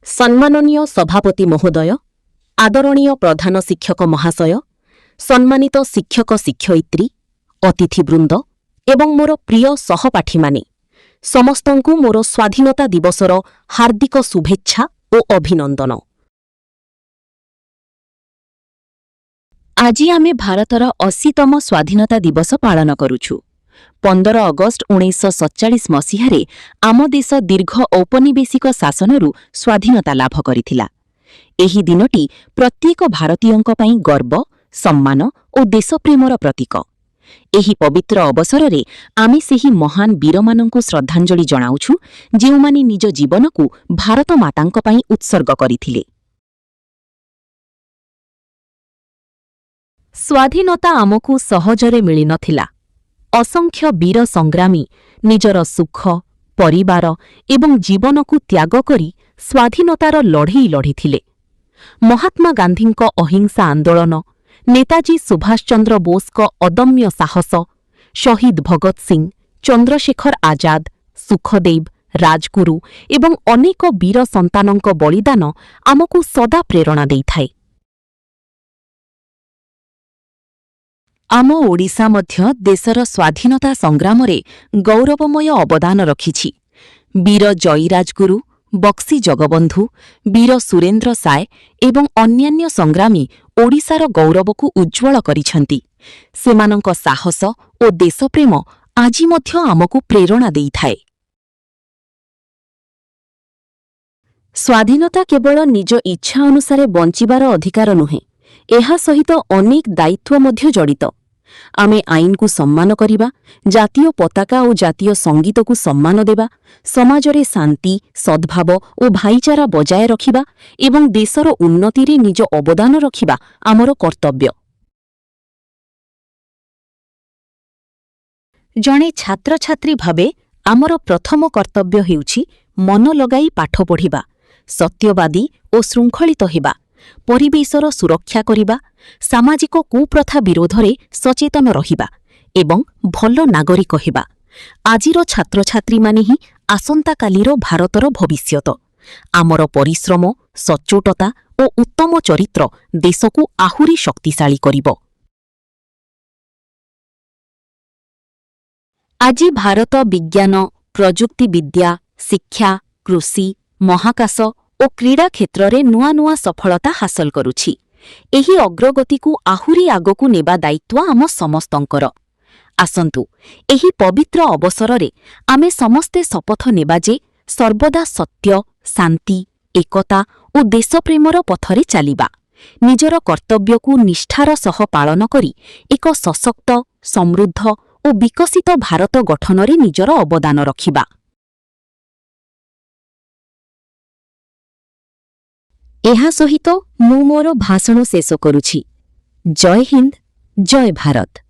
ସମ୍ମାନନୀୟ ସଭାପତି ମହୋଦୟ, ଆଦରଣୀୟ ପ୍ରଧାନ ଶିକ୍ଷକ ମହାଶୟ, ସମ୍ମାନିତ ଶିକ୍ଷକ ଶିକ୍ଷୟିତ୍ରୀ, ଅତିଥିବୃନ୍ଦ ଏବଂ ମୋର ପ୍ରିୟ ସହପାଠୀମାନେ, ସମସ୍ତଙ୍କୁ ମୋର ସ୍ୱାଧୀନତା ଦିବସର ହାର୍ଦ୍ଦିକ ଶୁଭେଚ୍ଛା ଓ ଅଭିନନ୍ଦନ। ଆଜି ଆମେ ଭାରତର 80ତମ ସ୍ୱାଧୀନତା ଦିବସ ପାଳନ କରୁଛୁ। 15 ଅଗଷ୍ଟ 1947 ମସିହାରେ ଆମ ଦେଶ ଦୀର୍ଘ ଔପନିବେଶିକ ଶାସନରୁ ସ୍ୱାଧୀନତା ଲାଭ କରିଥିଲା। ଏହି ଦିନଟି ପ୍ରତ୍ୟେକ ଭାରତୀୟଙ୍କ ପାଇଁ ଗର୍ବ, ସମ୍ମାନ ଓ ଦେଶପ୍ରେମର ପ୍ରତୀକ। ଏହି ପବିତ୍ର ଅବସରରେ ଆମେ ସେହି ମହାନ ବୀରମାନଙ୍କୁ ଶ୍ରଦ୍ଧାଞ୍ଜଳି ଜଣାଉଛୁ, ଯେଉଁମାନେ ନିଜ ଜୀବନକୁ ଭାରତ ମାତାଙ୍କ ପାଇଁ ଉତ୍ସର୍ଗ କରିଥିଲେ। ସ୍ୱାଧୀନତା ଆମକୁ ସହଜରେ ମିଳିନଥିଲା। ଅସଂଖ୍ୟ ବୀର ସଂଗ୍ରାମୀ ନିଜର ସୁଖ, ପରିବାର ଏବଂ ଜୀବନକୁ ତ୍ୟାଗ କରି ସ୍ୱାଧୀନତାର ଲଢ଼େଇ ଲଢ଼ିଥିଲେ। ମହାତ୍ମା ଗାନ୍ଧୀଙ୍କ ଅହିଂସା ଆନ୍ଦୋଳନ, ନେତାଜୀ ସୁଭାଷ ଚନ୍ଦ୍ର ବୋଷଙ୍କ ଅଦମ୍ୟ ସାହସ, ଶହୀଦ ଭଗତ ସିଂ, ଚନ୍ଦ୍ରଶେଖର ଆଜାଦ, ସୁଖଦେବ, ରାଜଗୁରୁ ଏବଂ ଅନେକ ବୀର ସନ୍ତାନଙ୍କ ବଳିଦାନ ଆମକୁ ସଦା ପ୍ରେରଣା ଦେଇଥାଏ। ଆମ ଓଡ଼ିଶା ମଧ୍ୟ ଦେଶର ସ୍ୱାଧୀନତା ସଂଗ୍ରାମରେ ଗୌରବମୟ ଅବଦାନ ରଖିଛି। ବୀର ଜୟୀ ରାଜଗୁରୁ, ବକ୍ସି ଜଗବନ୍ଧୁ, ବୀର ସୁରେନ୍ଦ୍ର ସାଏ ଏବଂ ଅନ୍ୟାନ୍ୟ ସଂଗ୍ରାମୀ ଓଡ଼ିଶାର ଗୌରବକୁ ଉଜ୍ଜ୍ୱଳ କରିଛନ୍ତି। ସେମାନଙ୍କ ସାହସ ଓ ଦେଶପ୍ରେମ ଆଜି ମଧ୍ୟ ଆମକୁ ପ୍ରେରଣା ଦେଇଥାଏ। ସ୍ୱାଧୀନତା କେବଳ ନିଜ ଇଚ୍ଛା ଅନୁସାରେ ବଞ୍ଚିବାର ଅଧିକାର ନୁହେଁ, ଏହା ସହିତ ଅନେକ ଦାୟିତ୍ୱ ମଧ୍ୟ ଜଡ଼ିତ। ଆମେ ଆଇନକୁ ସମ୍ମାନ କରିବା, ଜାତୀୟ ପତାକା ଓ ଜାତୀୟ ସଙ୍ଗୀତକୁ ସମ୍ମାନ ଦେବା, ସମାଜରେ ଶାନ୍ତି, ସଦ୍ଭାବ ଓ ଭାଇଚାରା ବଜାୟ ରଖିବା ଏବଂ ଦେଶର ଉନ୍ନତିରେ ନିଜ ଅବଦାନ ରଖିବା ଆମର କର୍ତ୍ତବ୍ୟ। ଜଣେ ଛାତ୍ରଛାତ୍ରୀ ଭାବେ ଆମର ପ୍ରଥମ କର୍ତ୍ତବ୍ୟ ହେଉଛି ମନ ଲଗାଇ ପାଠ ପଢ଼ିବା, ସତ୍ୟବାଦୀ ଓ ଶୃଙ୍ଖଳିତ ହେବା, ପରିବେଶର ସୁରକ୍ଷା କରିବା, ସାମାଜିକ କୁପ୍ରଥା ବିରୋଧରେ ସଚେତନ ରହିବା ଏବଂ ଭଲ ନାଗରିକ ହେବା। ଆଜିର ଛାତ୍ରଛାତ୍ରୀମାନେ ହିଁ ଆସନ୍ତାକାଲିର ଭାରତର ଭବିଷ୍ୟତ। ଆମର ପରିଶ୍ରମ, ସଚ୍ଚୋଟତା ଓ ଉତ୍ତମ ଚରିତ୍ର ଦେଶକୁ ଆହୁରି ଶକ୍ତିଶାଳୀ କରିବ। ଆଜି ଭାରତ ବିଜ୍ଞାନ, ପ୍ରଯୁକ୍ତିବିଦ୍ୟା, ଶିକ୍ଷା, କୃଷି, ମହାକାଶ ଓ କ୍ରୀଡ଼ା କ୍ଷେତ୍ରରେ ନୂଆ ନୂଆ ସଫଳତା ହାସଲ କରୁଛି। ଏହି ଅଗ୍ରଗତିକୁ ଆହୁରି ଆଗକୁ ନେବା ଦାୟିତ୍ୱ ଆମ ସମସ୍ତଙ୍କର। ଆସନ୍ତୁ, ଏହି ପବିତ୍ର ଅବସରରେ ଆମେ ସମସ୍ତେ ଶପଥ ନେବା ଯେ ସର୍ବଦା ସତ୍ୟ, ଶାନ୍ତି, ଏକତା ଓ ଦେଶପ୍ରେମର ପଥରେ ଚାଲିବା, ନିଜର କର୍ତ୍ତବ୍ୟକୁ ନିଷ୍ଠାର ସହ ପାଳନ କରି ଏକ ସଶକ୍ତ, ସମୃଦ୍ଧ ଓ ବିକଶିତ ଭାରତ ଗଠନରେ ନିଜର ଅବଦାନ ରଖିବା। ଏହା ସହିତ ମୁଁ ମୋର ଭାଷଣ ଶେଷ କରୁଛି। ଜୟ ହିନ୍ଦ, ଜୟ ଭାରତ।